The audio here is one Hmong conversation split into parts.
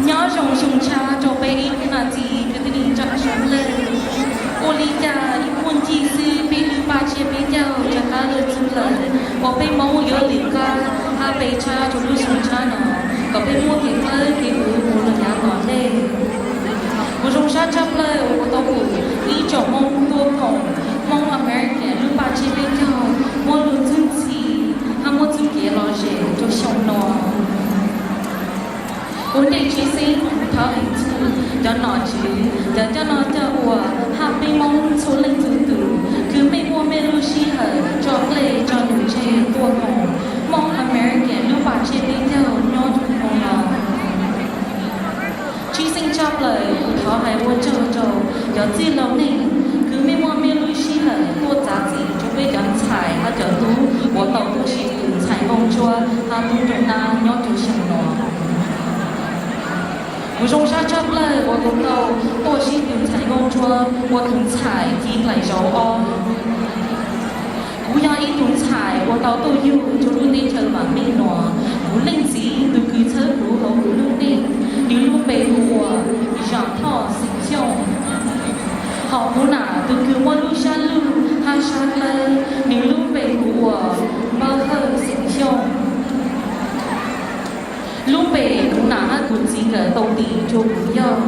Nyob zoo xyoo tshab rau peb ib tug nas txiv kwv tij neej tsa sawv daws. Ua li cas ib puag ncig xwb peb lub paj tsiab peb caug rov qab los txog lawm, uas peb Hmoob yuav lwm qab hab pes tshab rau lub xyoo tshab no, kom peb muaj kev kawm kev huv mus lawm yav tom ntej. Kuv zoo sab tshaj plaws uas kuv tau pum ib tsoom Hmoob tuaj koom Hmoob American lub paj tsiab peb caug muaj lub txuj ntxhi hab muaj txuj kev lom zem rau xyoo no. Ua ntej tshwj xeeb kuv thov lees txhua cov nom tswv, cov coj noj coj ua hab peb Hmoob txhua leej txhua tus kws mej muaj mej lub sij hawm tso dlej tso num tseg tuaj koom Hmoob American lub paj tsiab peb caug nyob rau hnub no. Tshwj xeeb tshaj plaws kuv thov hais ua tsaug rau cov txwj laug neej kws mej muaj mej lub sij hawm tuaj txav txim rau peb cov ntxhais hab cov tub uas tau tuaj sib tw ntxhais nkooj tsuab hab tub nraug nab nyob rau xyoo no. Kuv zoo sab tshaj plaws uas kuv tau tuaj sib tw ntxhais nkooj tsuab ua tus ntxhais ci dlaim zauv ob. Kuv yog ib tug ntxhais uas tau tuaj yug rua lub teb chaws vam meej no. Kuv leej txiv tus kws txhawb kuv hauv kuv lub neej, nws lub npe hu ua Zam Thoj Xeem Xyooj. Hos kuv nam tus kws muaj lub sab lug hab sab dlawb, nws lub npe hu ua Npawg Hawj Xeem Xyooj. Lub npe kuv nam hab kuv txiv nkawd tau tis rua kuv yog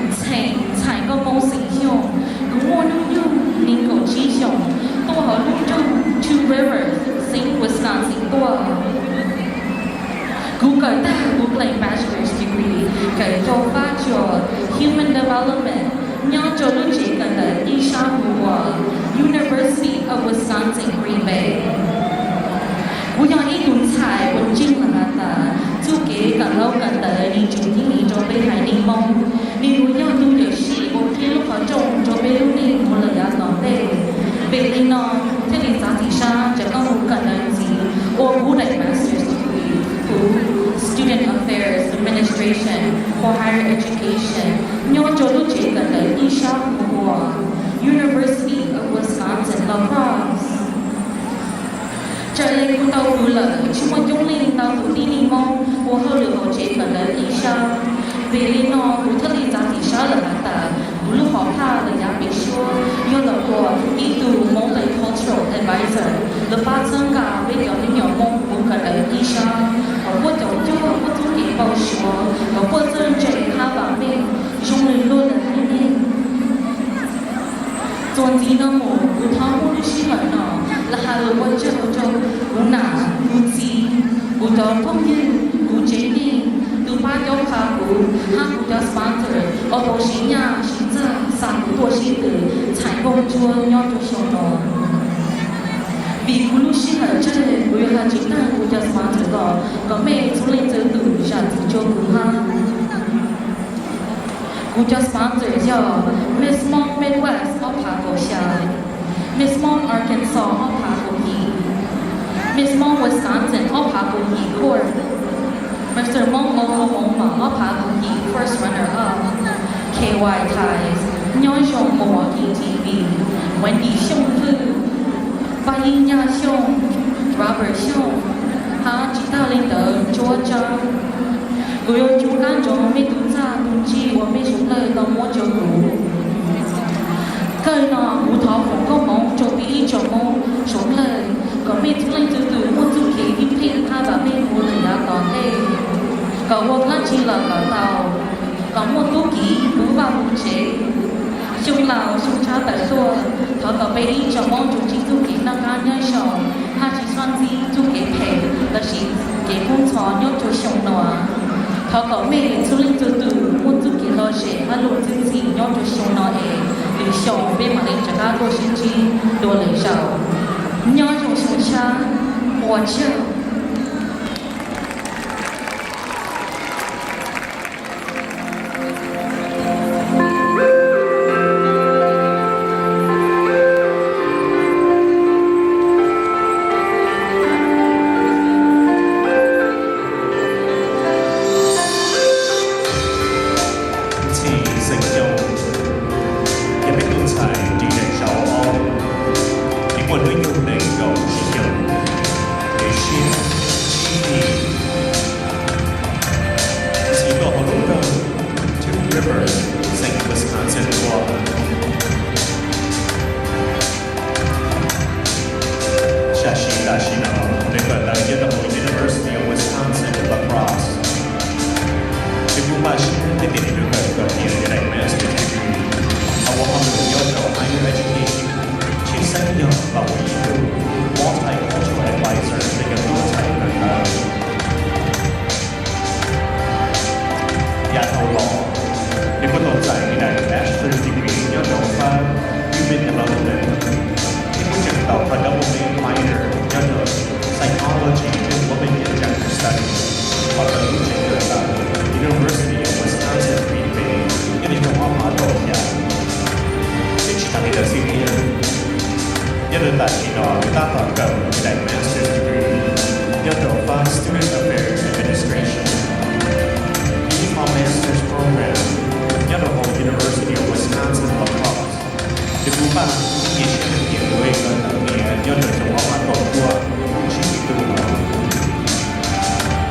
Ntxhee Ntxhais Nkauj Hmoob Xeem Xyooj. Kuv muaj hnub nyoog nees nkaum tsib xyoos, tuaj hauv lub nroog Two Rivers, xeev Wisconsin tuaj. Kuv kawm tag kuv plees bachelor's degree kawm rau fab tsua Human Development nyob rau lub tsev kawm ntawv ib sab hu ua University of Wisconsin Green Bay. Kuv yog ib tug ntxhais uas ntseeg has tas txuj kev kawm ntaub kawm ntawv nws tseem ceeb rau peb haiv neeg Hmoob, nws yuav yog tus yuam sij uas qhib lub qhov rooj rau peb lub neej mus lawm yav tom ntej. Vim li no thiaj li txav txim sab rov qab mus kawm ntawv ntxiv ua kuv daim master's degree huv Student Affairs Administration for Higher Education nyob rau lub tsev kawm ntawv ib sab hu ua University of Wisconsin La Crosse. Raws le kuv tau hais lawm, tsis muaj coob leej ntau tus tib neeg Hmoob ua hauj lwm hauv tsev kawm ntawv ib sab. Vim li no kuv thiaj li txav txim sab lawm has tas kuv lub hom phaj lawm yav pem suab yog los ua ib tug multicultural advisor los pab txhawb nqa peb cov me nyuam Hmoob mus kawm ntawv ib sab, kom puab caum cuag puab txuj kev npau suav, kom puab txawj ntse hab vam meej zoo li luag lwm tib neeg. Txuas ntxiv no mus kuv thov muab lub sij hawm no los hais lus ua tsaug rau kuv nam, kuv txiv, kuv cov phooj ywg, kuv tsev neeg, tus pab cob qha kuv, hab kuv cov sponsor uas tau siv nyaj siv txag xa kuv tuaj sib tw ntxhais nkooj tsuab nyob rau xyoo no. Vim kuv lub sij hawm tsawg, kuv yuav hais tsis tag kuv cov sponsor los kom mej txhua leej txhua tus zam txim rua kuv hab. Kuv cov sponsor yog Miss Hmong Midwest ob phav kaum xya, Miss Hmong Arkansas ob phav kaum yim, Miss Hmong Wisconsin ob phav kaum yim Court, Mister Hmong Oklahoma ob phav kaum yim first runner up, K Y Ties, Nyob Zoo Milwaukee T V, Wendy Xyooj Hwj, Paj Yeej Yaj Xyooj, Robert Xyooj, hab tsis tag li ntawd Ntsuab Tsab. Kuv yuav rua qab ntsoov mej tus txaj tus ntsig uas mej suav dlawg tau muab rua kuv. Kawg no kuv thov foom koob hmoov rua peb ib tsoom Hmoob suav dlawg kom mej txhua leej txhua tus muaj txuj kev ib pheej hab vam meej mus lawm yav tom ntej, kom ua dlaab tsi los kom tau, kom muaj tub ki puv vaj puv tsev. Xyoo laus xyoo tshab tawm tuaj, thov kom peb ib tsoom Hmoob tsuas ntsib txuj kev noj qab nyob zoo, hab tsis xob ntsib txuj kev phem lossis kev kub ntxhov nyob rua xyoo no. Thov kom mej txhua leej txhua tus muaj txuj kev lom zem hab luag txwv txim nyob rua xyoo no es lwm xyoo peb mam li rov qab tuaj sib ntsib dua lwm zaus. Nyob zoo xyoo tshab, ua tsaug. Ntxhi Xeem Xyooj yog peb tug ntxhais ris daim zauv ob, nws muaj hnub nyoog nees nkaum tsib xyoos, nws siab Thiab tias nws yuav kawm tau tias yog daim master's degree los ua hauj lwm nyob rau higher education, tshwj xeeb yog los ua ib tug multicultural advisor rau cov tub ntxhais kawm ntawv. Yav dhau los, nws kuj tau txais nws daim bachelor's degree nyob rau fab human development, thiab kuj tseem tau qhov double major nyob rau psychology thiab women and gender studies, los kawm lub tsev kawm ntawv University of Wisconsin Green Bay nyob rau xyoo ob phav kaum xya. Thiab tsis tas li ntawd xwb thiab, nyob rau tam sim no nws tab tom kawm nws daim master's degree nyob rau fab student affairs administration, ib qho master's program nyob rau hauv University of Wisconsin La Crosse. Nws kuj npaj ib nyuag siab leej niam yuav kawm ntawv nyob rau xyoo ob phav kaum cuaj, sib tw no.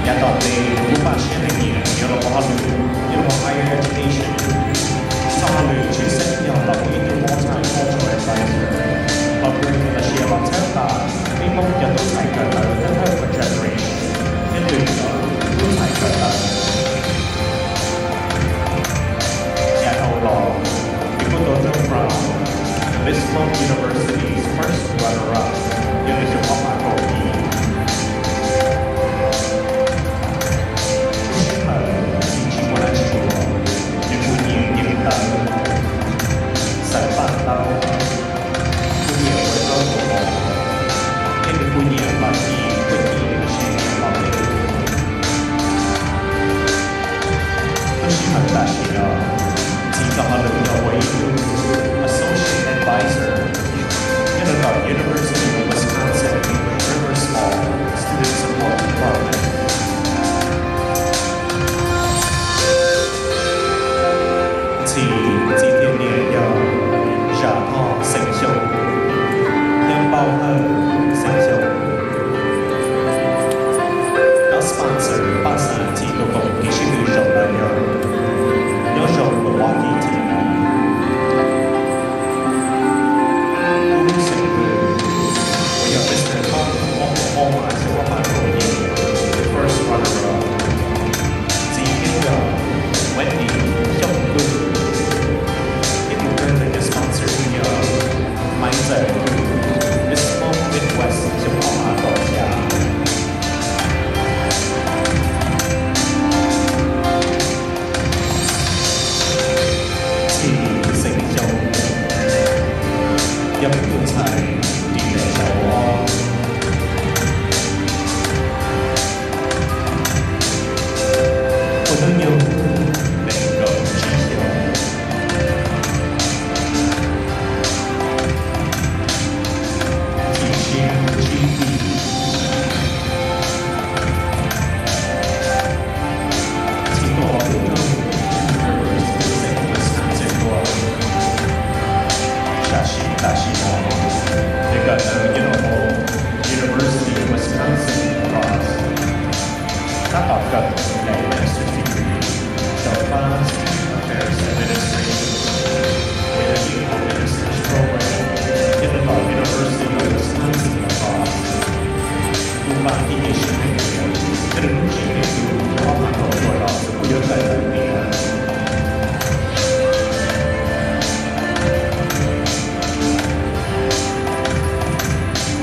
Yav tom ntej nws kuj npaj siab leej niam yuav los ua hauj lwm nyob rau higher education, txoj hauj lwm tshwj xeeb yog los ua ib tug multicultural advisor, los pw los sis los txhawb nqa peb Hmoob cov tub ntxhais kawm ntawv thawj thawj generation thiab twg cov tub ntxhais kawm ntawv. Yav dhau los, nws kuj tau rooj plaub Obispo University's first runner-up nyob rau xyoo ob phav kaum ib. Lub sij hawm txiv tsis muaj dab tsi ua, nws kuj nyiam yees ntawv, xaws paj ntaub, kuj nyiam ua zaub ua mov, thiab nws kuj nyiam los ci khuab ci los sis nyiam los lus. Lub sij hawm tam sim no, txiv tau hauj lwm los ua ib tug associate advisor nyob rau tom University of Wisconsin Rivers Falls Student Support Department. Txiv, txiv thiab niam yog Zam Thoj Xeem Xyooj thiab Npauj Hawj Xeem Xyooj. Nov sponsor paj xav txiv tus koom kev sib tw zaum no yog nyob zoo Milwaukee T V. Kuv lub xeem Hwm, uas yog Mister Top Oklahoma xyoo ob phav kaum yim, first runner-up. Txiv thiab yog Wendy Xyooj Hwm, thiab tus kawg ntawm cov sponsor yog Maiv Ntxawm Hwm, Miss Hmoob Midwest xyoo ob phav kaum xya. Txiv Xeem Xyooj yog peb tus ntxhais ris daim xyoo ob, ua hnub nyoog nees nkaum tsib xyoos. Txiv siab tsib hlis, txiv tuaj hauv lub rooj University of Wisconsin tuaj, tam sim, tam sim no nws kawm ntawv nyob rau hauv University of Wisconsin La Crosse, tab tom kawm daim master's degree rau fab Student Affairs Administration, uas yog ib qho master's program nyob rau tom University of Wisconsin La Crosse. Kuv npaj ib nyuag siab leej niam, thiab nws lub tswv yim xyoo ob phav kaum cuaj los kuj yuav kawm ntawv tiav.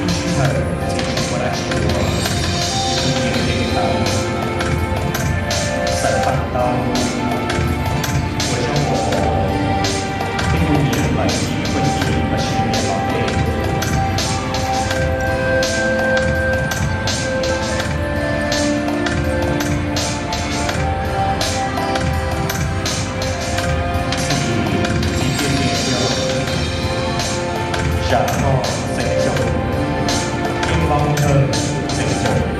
Lub sij hawm txiv tsis muaj dab tsi ua, nws kuj nyiam yees ntawv, xaws paj ntaub, ua zaub ua mov, thiab kuj nyiam los ci khuab ci los sis nyiam los dej. Txiv, txiv thiab niam yog Zam Thoj Xeem Xyooj thiab Npauj Hawj Xeem Xyooj.